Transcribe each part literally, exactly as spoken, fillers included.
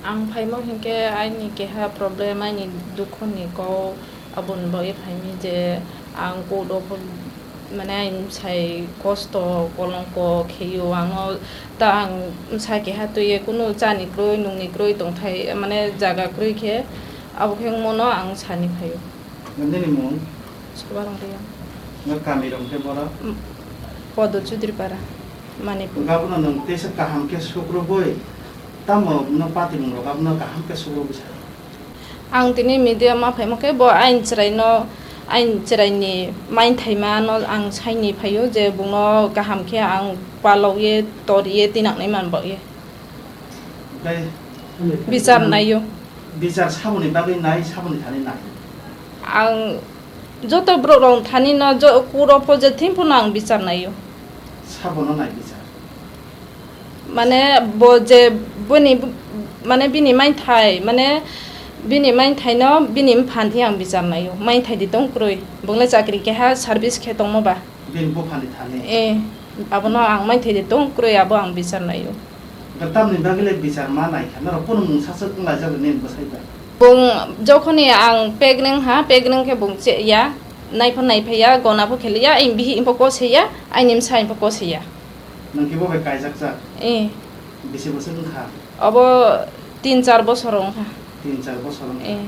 Ang phaimo hinkhe aini keha problem, aini dukhoni kok aboni bagwi phaimi je ang court o pho, mane aini bwsai kosto kolongko kheio, ano ta ang bwsa keha twiwi kunu chani kwrwi nungni kwrwi tongthai, mane jaga kwrwi khe abo khe wngmano ang sani phaio. Nini mung? Sobarong Riyang. Nw kami rong khe boro? M-, Podo Chudripara, Manipur. Gabono nwng tesa kaham khe sukrubui, tamo nw party mung rok abono kaham khe sukrubui sa? Ang tini media ma phaimo khe bo ain chwraino, ain chwraini mainthaima no ang saini phaio je bungno kaham khe ang palokye torye tinaknai man baoye. Oke. Bichar naio. Bichar saboni bagwi nai, saboni thani nai? Ang joto borok rok thani no jo-, kuro pho je thim phano ang bichar naio. Sabono nai bichar? Mane bo je boni, mane bini mainthai, mane bini mainthai no bini mphan thi ang bichar naio. Mainthai di tong kwrwi. Bungle chakri keha service khe tongmo ba. Bini buphani thani? Eh, abono ang mainthai de tong kwrwi, abo ang bichar naio. Tamni bagwi le bichar ma nai kha, norok kunu mung sasak wng laijak nini bwsai bai? Bung jokhoni ang pregnant ha, pregnant khe bung che ya, nai pho nai phai ya, gona pho kheli ya, aini bihik pho kose ya, aini bwsa pho kose ya. Nwng khe bo bai kaijak jak? Eh. Bisi bwswk wng kha? Obo tin char bosor wng kha. Tin char bosor wng kha? Eh,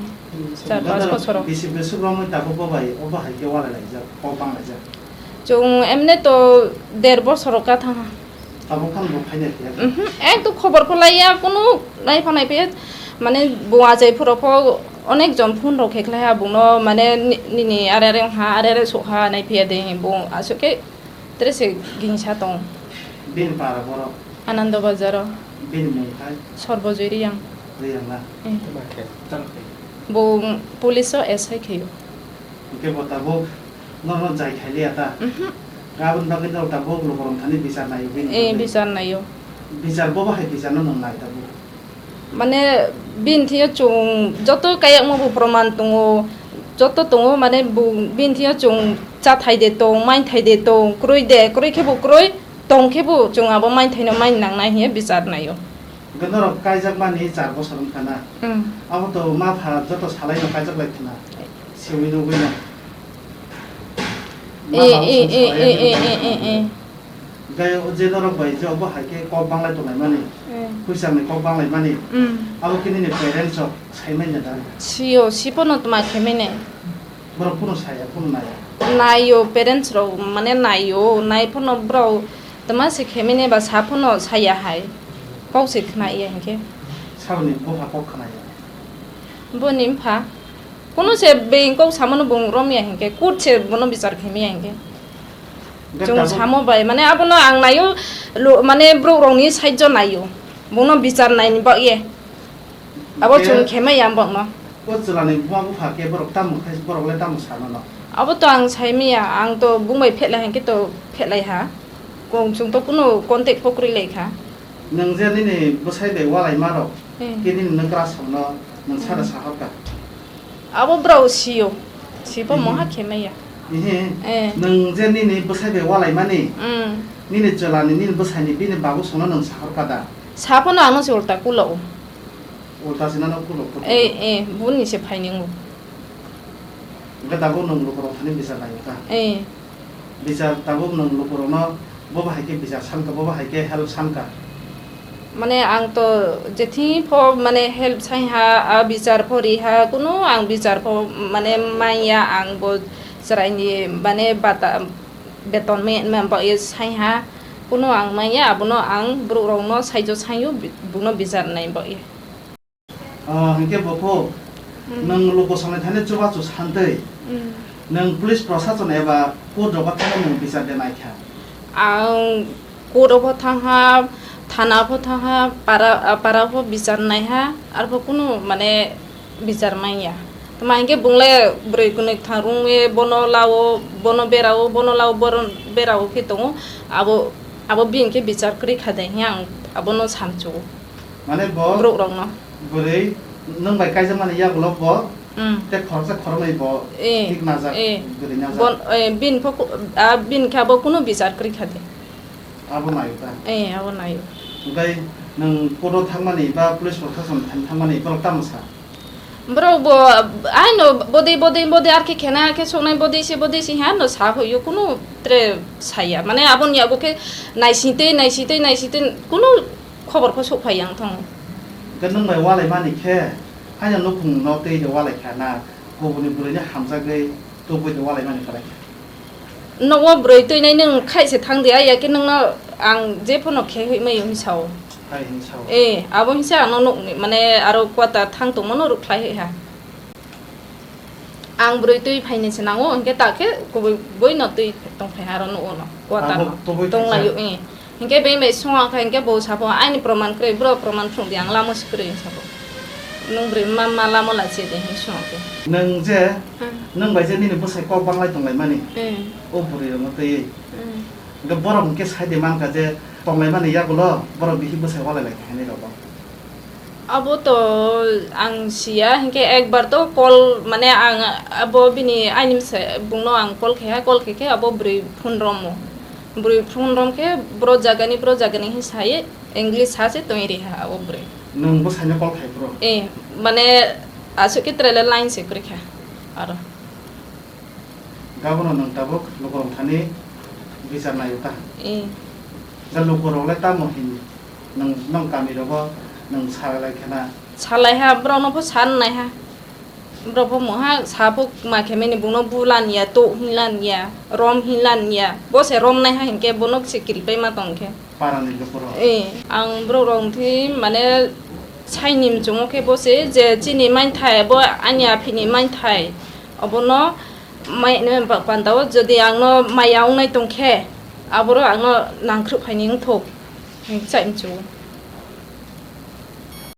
char panch bosor. Bisi bwswk romwi tabuk bo bai obo hai khe walai laijak, kok bang laijak? Chwng emne to der bosor ka thang kha. Tabuk phano bo phai nai khe? Mhm, ek to khobor pho lai ya, kunu nai pha nai phe, mane bo achai phuro pho onek jon phone rok khe khlai ha bung no, mane ni-, nini are are wng ha, are are sok ha nai phi ya de, bo aswk khe Tre se gingsa tong. Bini para borok? Anando Bazar o. Bini mung khai? Sorbojoi Riyang. Riyang na? Eh. Tama khe? Tama khe? Bo police o S I khaio. Hwnkhe bo tabuk norokno jai khai liya ta? Mhm. Aboni bagwi norok tabuk lukurok thani bichar naio bini bagwi? Eh, bichar naio. Bichar bobo hai bicharno nwng nai tabuk? Mane bini thwiyo chwng joto kayakma bo proman tongo, joto tongo, mane bo bini thwiyo chwng chathai de tong, mainthai de tong, kwrwi de, kwrwi khe bo kwrwi, tong khe bo chwng abo mainthaino main nangnai hiye bichar naio. Hwnkhe norok kaijakmani char bosor wngkha na? Hmm. Abo to ma pha joto salaino kaijak lai khna, siwi nugwi no. Ma pha bo chwng salaino. Eh, eh, eh, eh, eh, eh, eh, eh. Hwnkhe o je norok bai je obo hai khe kok banglai tonglaimani, hmm, khwichangni kok banglaimani, hmm, abo khe nini parents rok sai manya da? Sio, siphano tma khe mene. Borok phano saya, phano naya? Naio, parents rok mane naio, nai phano borok tma se khe mene ba sa phano saya hai. Kok se khna ya hinkhe. Saboni bupha kok khna ya? Boni mpha. Kunu se being kok samano bung rom ya hinkhe, kut se bono bichar khe maya hinkhe. Hwnkhe chwng tabuk samo bai, mane abono ang naio, lo-, mane borok rokni side o naio, bono bichar naini bagwi. Abo hwnkhe chwng khe maya borokno. O chwlani buma bupha khe borok tamo khai, borok le tamo sa mano? Abo to ang sai maya, ang to bung bai phetlai hinkhe to phetlai ha. Kung chwng to kunu contact pho kwrwi lai kha. Nwng je nini bwsai bai walai ma rok, eh, khe nini nwng kwrwsongno nwng sada, hmm, sahor kha? Abo borok sio, sibo, mhm, moha khe maya. Ihi, eh, nwng je nini bwsai bai walaimani, mm, nini chwlani, nini bwsaini, bini babu songno nwng sahor kha da? Sa phano ano se ulta kulo. Ulta se nano kulo, kulo. Eh, eh, buni se phaini wngo. Hwnkhe tabuk nwng lukurok thani bichar nai kha? Eh. Bichar tabuk nwng lukurokno bo bahai khe bichar san kha, bo bahai khe help san kha? Mane ang to jethi pho mane help sai ha, a bichar pho ri ha, kunu ang bichar pho mane manya, ang bo chwraini mane bata beton me, me bo ye sai ha, kunu ang manya, abono ang borok rokno saijo saio, bi-, buno bichar nai bo ye. Ah, hinkhe bo kho, hmm, nwng lukusongni thani chubachu santwi, hmm, nwng police prosason eba court rogo thangwi nwng bichar de naikha? Ang court o pho thangha, thana pho thangha, para, ah, para pho bichar naiha, arpho kunu mane bichar manya. Tama hinkhe bungle bwrwi kwnwi thangrwngwi bono lao, bono berao, bono lao, bono berao khe tongo. Abo, abo bini khe bichar kwrwi kha de hinkhe ang abono samchugo. Mane bo borok rokno. Bwrwi nwng bai kaijakmani yagulo bo, mm, tei khoroksa khoroknwi bo, eh, thik najak, eh, bwrwi najak. Bon, eh, bini pho ku-, ah, bini khe abo kunu bichar kwrwi kha de. Abo naio ta? Eh, abo naio. Hwnkhe Nwng court-o thangmani ba police protection thani thangmani borok tamo sa? Borok bo, aino bodi, bodi, bodi, ar khe khena khe soknai bodi se, bodi se, ha, no sa hoyo, kunu tre saya. Mane aboni yago khe naisingtwi, naisingtwi, naisingtwi, kunu khobor pho sok phai yang thong. Hwnkhe nwng bai walai mani khe, haino nukhung no twi de walai kha na, kubuni bwrwi ni hamjagwi tubui de walai mani khalai kha. Nogo bwrwi twi nai nwng khai se thang di, ai ya khe nwng no ang je phono khe hoi mai hoi sao. Hai hoi sao. Eh, abo hoi se ano nuk ni, mane aro quarter thang tongmo no ruk khlai hoi ha. Ang bwrwi twi phaini se nango, hwnkhe ta khe kubui boi no twi tong phai ha aro nugo no, quarter no. Abo tubui tong khaisa. Lai o, eh. Hwnkhe beng bai songwak kha, hwnkhe bo sapho, "Aini proman kwrwi, bro proman phunuk di, ang lamo se kwrwi," sapho. Nwng bwrwi ma, ma lamo la che de, hwnwi songwak khe. Nwng je, hmm, nwng bai je nini bwsai kok banglai tonglaimani, hmm, o bwrwi rokno twiwi. Hmm. Hwnkhe borok hwnkhe sai de mankha je tonglaimani yagulo borok bihik bwsai walai lai kha hinwi rwgo. Abo to ang siya, hinkhe ekbar to call, mane ang abo bini aini bwsai bungno ang call khe ha, call khe khe abo bwrwi phone romo. Bwrwi phone rom khe bro jagani, bro jagani hin sai English sa se tongwi ri ha abo bwrwi. Nwng bwsaino call khai bro? Eh, mane aswk khe trele line se kwrwi kha aro. Gabono nwng tabuk lukurok thani bichar naio ta? Eh. Da lukurok le tamo hin nwng, nwng kami rogo nwng salai khe na? Salai ha, borok no pho san nai ha. Borok pho mungha sa pho ma khe mani bungno bulan ya, to hinlan ya, rom hinlan ya. Bo se rom nai ha hinkhe bono se kiri pai ma tong khe. Parani lukurok. Eh, ang borok rok thwi mane saini muchungo khe bo se je chini maithai bo ani aphini maithai obono mai, ne, ba-, panda o jodi ang no maya wngnai tong khe aboro ang no nangkhrwk phaini wngthok hinwi chai muchungo.